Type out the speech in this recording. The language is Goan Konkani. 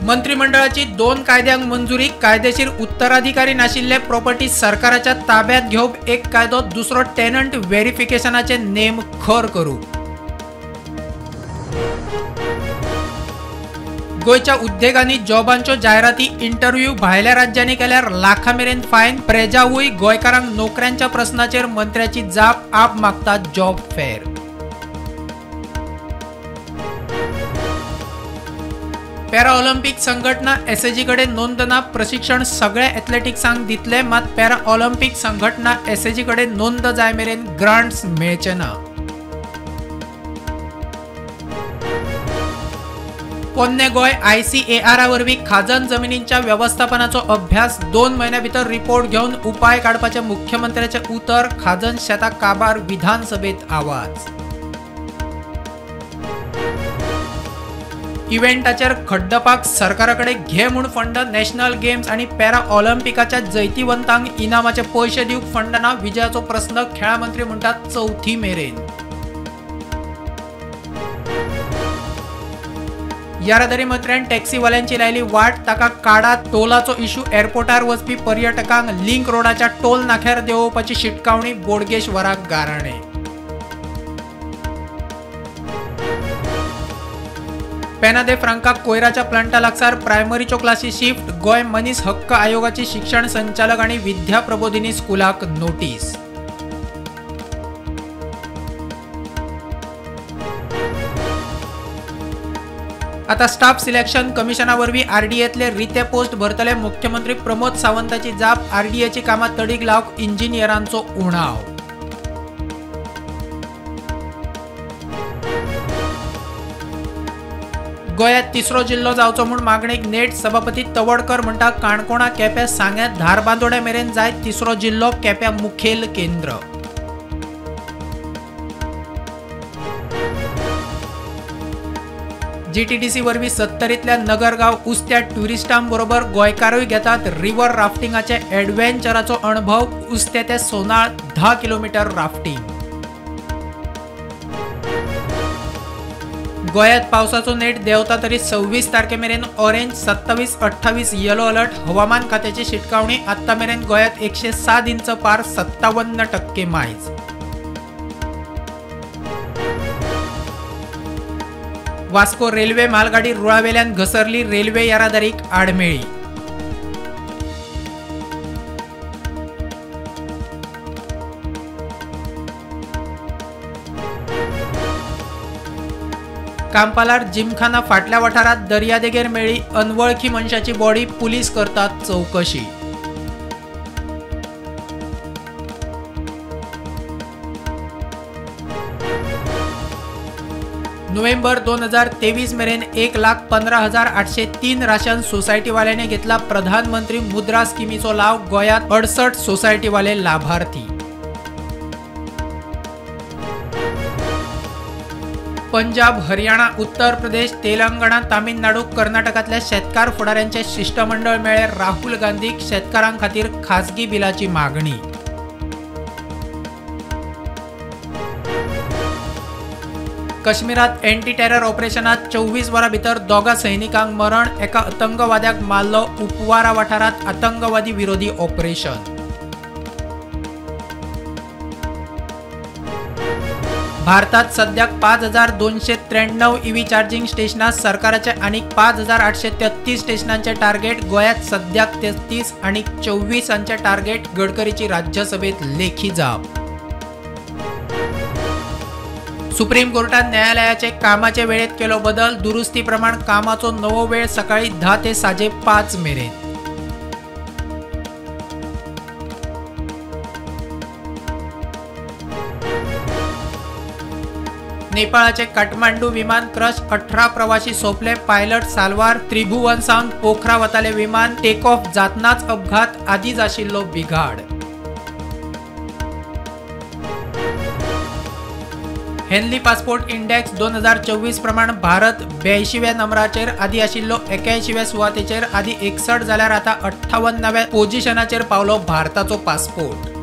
मंत्रिमंडळाची 2 कायद्यांक मंजुरी। कायदेशीर उत्तराधिकारी नाशिल्ले प्रॉपर्टी सरकाराच्या ताब्यात घेवप एक कायदो, दुसरो टेनंट व्हेरिफिकेशनाचे नेम खर करूंक। गोंयच्या उद्देगांनी जॉबांच्यो जायराती इंटरव्यू भायल्या राज्यांनी केल्यार लाखां मेरेन फायन। प्रेजावूय गोंयकारांक नोकऱ्यांच्या प्रस्नाचेर मंत्र्याची जाप, आप मागतात जॉब फेअर। पॅरा ऑलिम्पिक संघटना एसएजी कडेन नोंद ना, प्रशिक्षण सगळ्या एथलेटिक्सांक दितले, मात पॅरा ऑलिम्पिक संघटना एसएजी कडेन नोंद जाय मेरेन ग्रांट्स मेळचे ना। पोन्ने गोंय आयसीएआरा वरवीं खाजन जमिनींच्या वेवस्थापनाचो अभ्यास 2 म्हयन्या भितर रिपोर्ट घेवन उपाय काडपाचें मुख्यमंत्र्याचें उतर। खाजन शेतां काबार विधानसभेत आवाज। इव्हेंटाचेर खड्डपाक सरकारा कडेन घे म्हूण फंड। नॅशनल गेम्स आनी पॅरा ऑलिम्पिकाच्या जैतिवंतांक इनामाचे पयशे दिवंक फंड ना। विजयाचो प्रस्न खेळां मंत्री म्हणटात चवथी मेरेन। येरादारी मंत्र्यान टॅक्सीवाल्यांची लायली वाट, ताका काडात। टोलाचो इश्यू एअरपोर्टार वचपी पर्यटकांक लिंक रोडाच्या टोल नाख्यार देंवोवपाची शिटकावणी। बोडगेश्वराक गाराणें। पेना दे फ्रांका कोयराच्या प्लांटा लागसार प्रायमरीच्यो क्लासी शिफ्ट। गोंय मनीस हक्क आयोगाची शिक्षण संचालक आनी विद्या प्रबोधिनी स्कुलाक नोटीस। आता स्टाफ सिलेक्शन कमिशना वरवीं आरडीएतले रिते पोस्ट भरतले। मुख्यमंत्री प्रमोद सावंताची जाप, आरडीएची कामां तडीक लावंक इंजिनियरांचो उणाव। गोंयांत तिसरो जिल्लो जावचो म्हूण मागणेक नेट। सभापती तवडकर म्हणटा काणकोणा केप्यां सांग्यां धारबांदोड्या मेरेन जाय तिसरो जिल्लो, केप्यां मुखेल केंद्र। जीटीडीसी वरवीं सत्तरींतल्या नगरगांव उस्त्या ट्युरिस्टांबरोबर गोंयकारूय घेतात रिव्हर राफ्टिंगाचे एडव्हेंचराचो अणभव। उस्त्या ते सोनाळ 10 किलोमीटर राफ्टिंग। गोंयांत पावसाचो नेट देंवता तरी 26 तारखे मेरेन ऑरेंज, 27, 28 येलो अलर्ट। हवामान खात्याची शिटकावणी, आत्तां मेरेन गोंयांत 107 इंच पार, 57% मायज। वास्को रेल्वे मालगाडी रुळावेल्यान घसरली, रेल्वे येरादारीक आडमेळी। कांपालार जिमखाना फाटल्या वाठारांत दर्यादेगेर मेळ्ळी अनवळखी मनशाची बॉडी, पुलीस करतात चवकशी। नोव्हेंबर 2023 मेरेन 1,15,803 राशन सोसायटीवाल्यांनी घेतला प्रधानमंत्री मुद्रा स्किमीचो लाव। गोंयांत 68 सोसायटीवाले लाभार्थी। पंजाब, हरियाणा, उत्तर प्रदेश, तेलंगणा, तामिळनाडू, कर्नाटकांतल्या शेतकार फुडाऱ्यांचे शिष्टमंडळ मेळ्ळे राहुल गांधीक शेतकारां खातीर खासगी बिलाची मागणी। काश्मीरात एंटी टेरर ऑपरेशनात 24 वरां भितर 2 सैनिकांक मरण, एका आतंकवाद्याक मारलो। उपवारा वाठारांत आतंकवादी विरोधी ऑपरेशन। भारतात सद्याक 5293 ईव्ही चार्जिंग स्टेशनां, सरकाराचे आनीक 5833 स्टेशनांचे टार्गेट। गोंयांत सद्याक 33 आनी 24 टार्गेट। गडकरीची राज्यसभेत लेखी जाप। सुप्रीम कोर्टान न्यायालयाचे कामाचे वेळेत केलो बदल, दुरुस्ती प्रमाण कामाचो नवो वेळ सकाळी 10 ते 5:30 मेरेन। नेपाळाचे काठमांडू विमान क्रश, 18 प्रवासी सोंपले। पायलट सालवार त्रिभुवन सावन पोखरा वताले विमान, टेक ऑफ जातनाच अपघात, आदींच आशिल्लो बिघाड। हेनली पासपोर्ट इंडेक्स 2024 प्रमाण भारत 82व्या नंबराचेर, आदी आशिल्लो 81व्या सुवातेचेर, आदी 61 जाल्यार आतां 58व्या पोजिशनाचेर पावलो भारताचो पासपोर्ट।